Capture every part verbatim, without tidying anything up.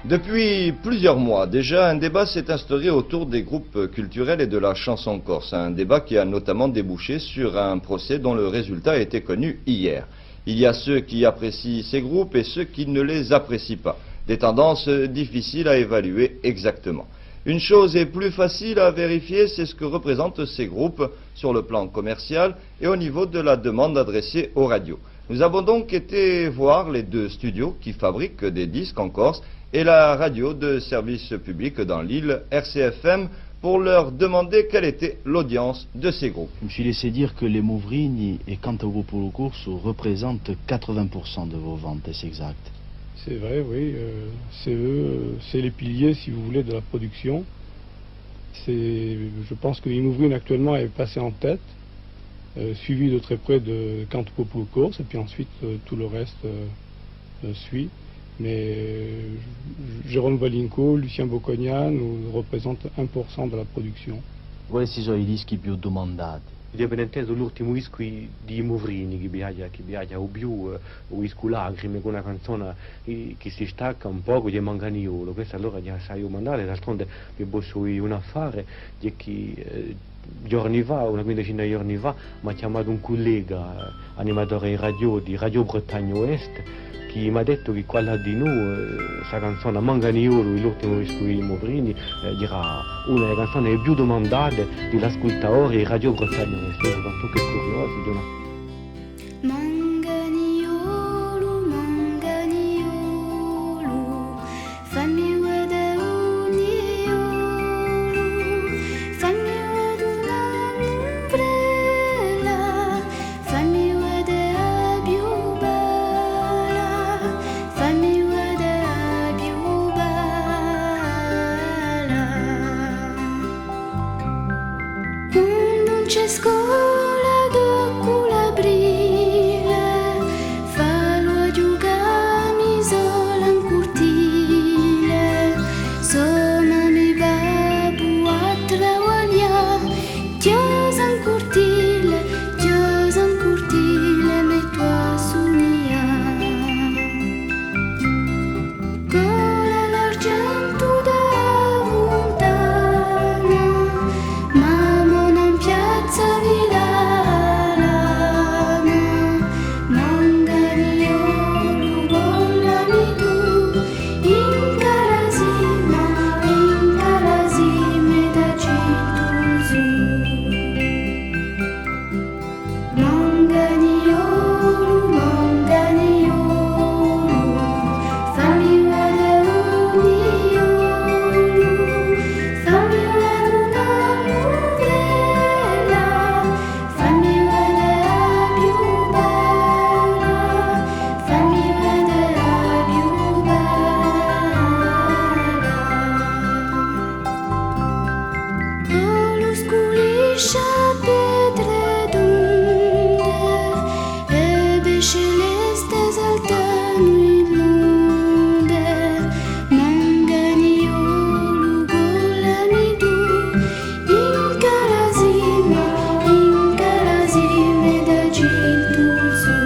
Depuis plusieurs mois déjà, un débat s'est instauré autour des groupes culturels et de la chanson corse, un débat qui a notamment débouché sur un procès dont le résultat a été connu hier. Il y a ceux qui apprécient ces groupes et ceux qui ne les apprécient pas. Des tendances difficiles à évaluer exactement. Une chose est plus facile à vérifier, c'est ce que représentent ces groupes sur le plan commercial et au niveau de la demande adressée aux radios. Nous avons donc été voir les deux studios qui fabriquent des disques en Corse et la radio de service public dans l'île, R C F M, pour leur demander quelle était l'audience de ces groupes. Je me suis laissé dire que les Muvrini et Canta u Populu Corsu représentent quatre-vingts pour cent de vos ventes, est-ce exact ? C'est vrai, oui. Euh, c'est eux, c'est les piliers, si vous voulez, de la production. C'est, je pense que les Muvrini actuellement est passé en tête, euh, suivi de très près de Canta u Populu Corsu, et puis ensuite, euh, tout le reste, euh, euh, suit. Mais, euh, Jérôme Valinco, Lucien Bocconian nous représentent un pour cent de la production. Quali sò i dischi più dumandati? Ghjè ben intesu l'ultimu discu di, di i Muvrini chì piace, chì piace u più, eh, u discu Lacrime, cù una canzona chì, chì si stacca un pocu, ghjè Manganiolu. Questa allora ghjè assai dumandata, d'altronde vi possu dì un affare, ghjè chì, eh, ghjorni fà, una quindecina di ghjorni fà, m'hà chjamatu un cullega, eh, animatore di radio, di Radio Bretagne Ouest, chì m'hà dettu chì quallà dinù, eh, sta canzona Manganiolu, l'ultimu discu di i Muvrini, eh, era una di e canzone più dumandate di l'ascultatori di Radio Bretagne Ouest. Dunque, quantunque curiosu, di una Manganiolu, Manganiolu, fammi vede u niolu, fammi vede un'umbrella, fammi vede a più bella, fammi vede a più bella. Quandu ùn ci hè scola, toccu l'aprile, fallu à ghjucà mi sola in curtile. Sò mamma è babbu à travaglià, chjosa in curtile, chjosa in curtile, mettu à sumià. Cola l'argentu da a funtana, mamma, in piazza di la lana, Manganiolu, collami tù, in Calasima, in Calasima è da centu in sù. Manganiolu, Manganiolu, fammi vede u niolu, fammi vede una nuvella, fammi vede a più bella, fammi vede a più bella. È lu sculiscia petre tunde, è pesce celeste saltanu in l'onde, Manganiolu, collami tù, in Calasima, in Calasima è da centu in sù.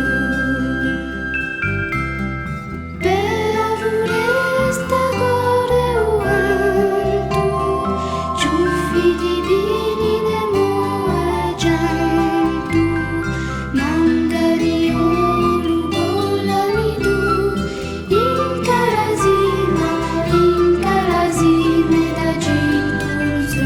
Pè a furesta corre u ventu, ciuffi di pini ne move centu, Manganiolu, collami tù, in Calasima, in Calasima è da centu in sù.